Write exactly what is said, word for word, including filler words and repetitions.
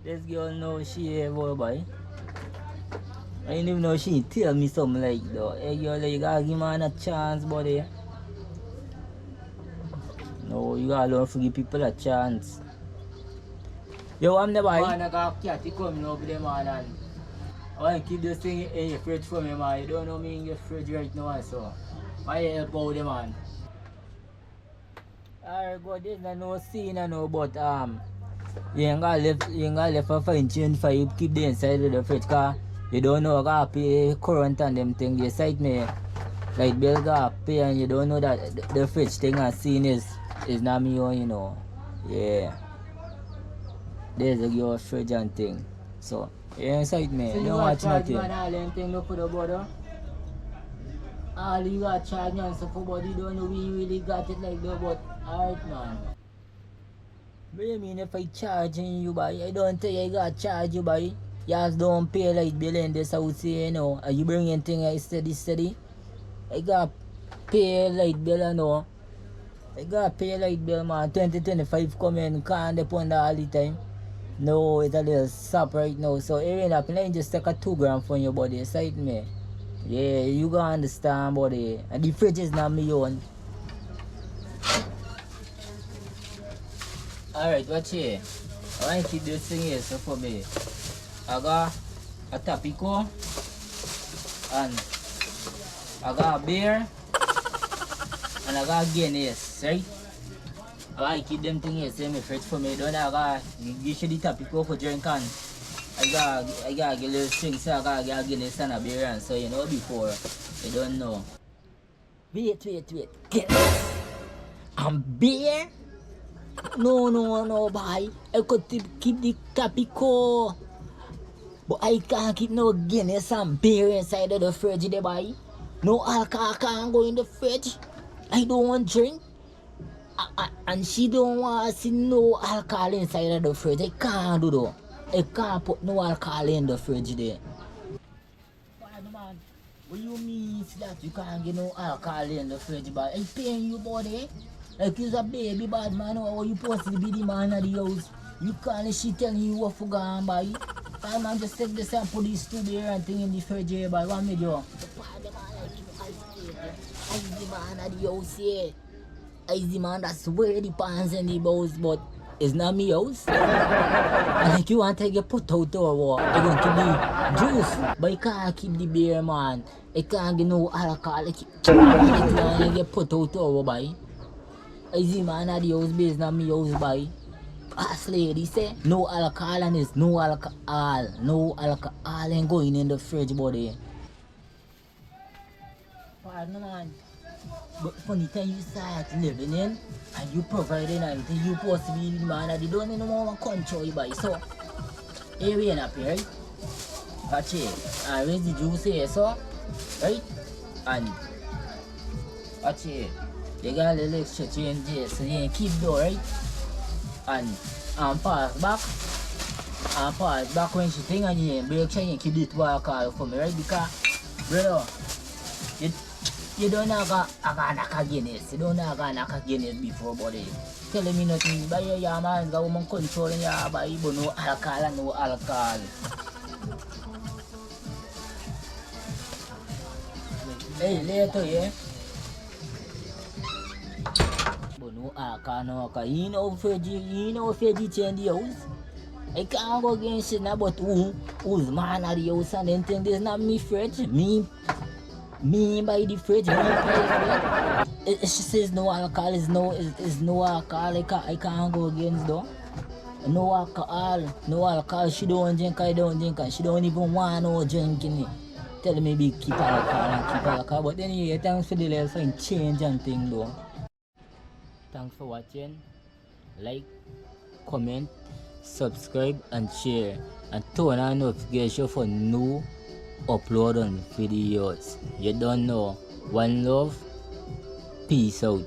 This girl know she a boy, boy. I didn't even know she tell me something like though. Hey girl, you gotta give man a chance, buddy. No, you gotta learn to give people a chance. Yo, I'm the boy. Man, I got cat coming over there, man, and I want to keep this thing in your fridge for me, man. You don't know me in your fridge right now, so I help out the man. Alright, good. There's no, no scene, I know, but, um, you ain't gotta left, you ain't gotta left a fine change for you keep the inside of the fridge, 'cause you don't know, gotta pay current and them thing. You sight me, light bill gotta pay, and you don't know that the, the fridge thing and scene is, is not me own, you know. Yeah. There's a your fridge and thing. So, you ain't sight me. So you don't gotta watch charge nothing. Man, all them thing look for the brother. All you gotta charge me and stuff, but you don't know we really got it like that, but alright, man. What do you mean if I charging you, boy? I don't tell you I gotta charge you, boy. You just don't pay light bill in this house here, you know. Are you bringing thing I steady, steady? I gotta pay light bill, you know. I gotta pay light bill, man. Twenty twenty-five coming, can't depend all the time. No, it's a little sap right now. So, Aaron, I can just take a two gram from your body, sight me. Yeah, you gonna understand, buddy. And the fridge is not me own. Alright, watch here. I want to keep this thing here so for me. I got a Tampico and I got a beer and I got a Guinness, right? I want to keep them thing here, same fridge for me. Don't I got, you should the Tampico for drink and I got, I got a little thing, so I got a Guinness and a beer and so you know before, you don't know. Wait, wait, wait. Guinness and beer? No, no, no, boy. I could t- keep the Tampico. But I can't keep no Guinness and beer inside of the fridge, there, boy. No alcohol can't go in the fridge. I don't want drink. I, I, and she don't want to see no alcohol inside of the fridge. I can't do that. I can't put no alcohol in the fridge there. Bad man, what you mean see that you can't get no alcohol in the fridge, boy? I paying you, buddy. Like you's a baby, bad man. How you supposed to be the man of the house? You can't, she telling you what for gone, boy. Bad man, just take this and put these two beer and thing in the fridge here, boy. What me do? Bad man, like you, I pay you. I the man of the house here. I the man that swear the pans and the bows, but it's not me house. And like you want to get put out or what? I gonna keep the juice, but I can't keep the beer, man. I can't get no alcohol. Like you want to get put out or what, boy? I the man at the house, but it's not me house, boy. Boss lady say no alcohol and it's no alcohol, no alcohol ain't going in the fridge, buddy. Pardon, man. But funny time you start living in and you providing and you supposed to be the man of the don't know more control you by. So here we end up here, right? Watch it. And raise the juice here, so, right? And watch it. You got a little extra change here, so you keep though, right? And and pass back. And pass back when she thing and you break, she keep it back all for me, right? Because Bro, you, you don't know I got, I got knock against. You don't know I got knock against before, buddy. Telling me nothing. But yeah, yeah, man, the woman controlling ya, but you no alcohol, no alcohol. Hey, later, yeah. But no alcohol, no alcohol. You know, Fergie, you know, Fergie change the house. I can't go against it now, but who, who's man at the house and anything? This not me fridge. Me, me by the fridge. Me pay fridge. If she says no alcohol is no, is, is no alcohol. I can't, I can't go against though. No alcohol, no alcohol. She don't drink, I don't drink, and she don't even want no drink in it. Tell me big keep alcohol and keep alcohol. But anyway, thanks for the little fine change and thing though. Thanks for watching. Like, comment, subscribe and share. And turn on notification for new upload on videos. You don't know. One love. Peace out.